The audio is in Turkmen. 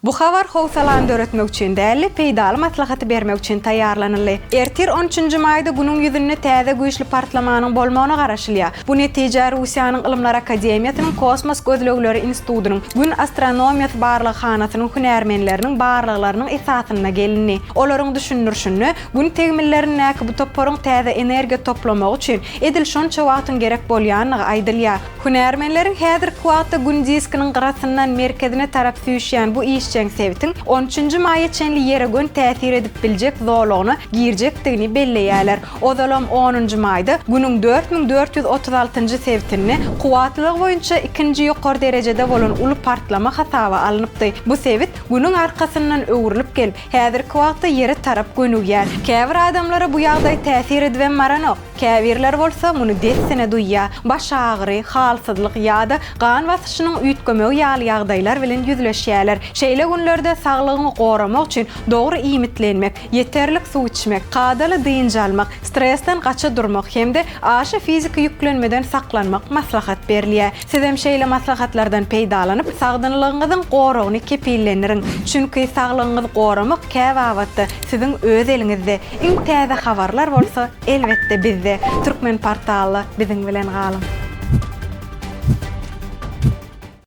Bu habar howsalany döretmek üçin däl-de, peýdaly maslahaty bermek üçin taýýarlanyldy. Ertir on üçünji maýda Günüň ýüzünde täze güýçli partlamanyň bolmagyna garaşylýar. Bu netijä Russiýanyň Ylymlar akademiýasynyň Kosmos gözlegleri institutynyň Gün astronomiýasy barlaghanasynyň hünärmenleriniň barlaglarynyň esasynda gelindi. Olaryň düşündirişinde, Gün tegmillerindäki bu toparyň täze energiýa toplamagy üçin edil şonça wagtyň gerek bolýandygy aýdylýar. Hünärmenleriň häzirki wagtda Gün diskiniň gyrasyndan merkezine tarap süýşýän bu işjeň sebitiň on üçünji maýa çenli Ýere göni täsir edip biljek zolagyna girjekdigini belleýärler. Ozalam onunjy maýda Günüň 4436-njy sebitinde kuwwatlylygy boýunça ikinji ýokary derejede bolan uly partlama hasaba alnypdy. Bu sebit Günüň arkasyndan öwrülip gelip, häzirki wagtda Ýere tarap gönügýär. Käbir adamlara bu ýagdaý täsir edibem baranok. Käbirleri bolsa muny dessine duýýar, baş agyry, halsyzlyk ýa-da gan basyşynyň üýtgemegi ýaly ýagdaýlar bilen ýüzleşýärler. Şeýle günlerde saglygyňy goramak üçin dogry iýmitlenmek, ýeterlik suw içmek, kadaly dynç almak, stresden gaça durmak hem-de aşa fiziki ýüklenmeden saklanmak maslahat berilýär. Sizem şeýle maslahatlardan peýdalanyp, sagdynlygyňyzyň goragyny kepillendiriň. Çünki saglygyňyzy goramak käbabatda siziň öz eliňizde. Iň täze habarlar bolsa, elbetde, bizde! Türkmenportalda biziň bilen galyň!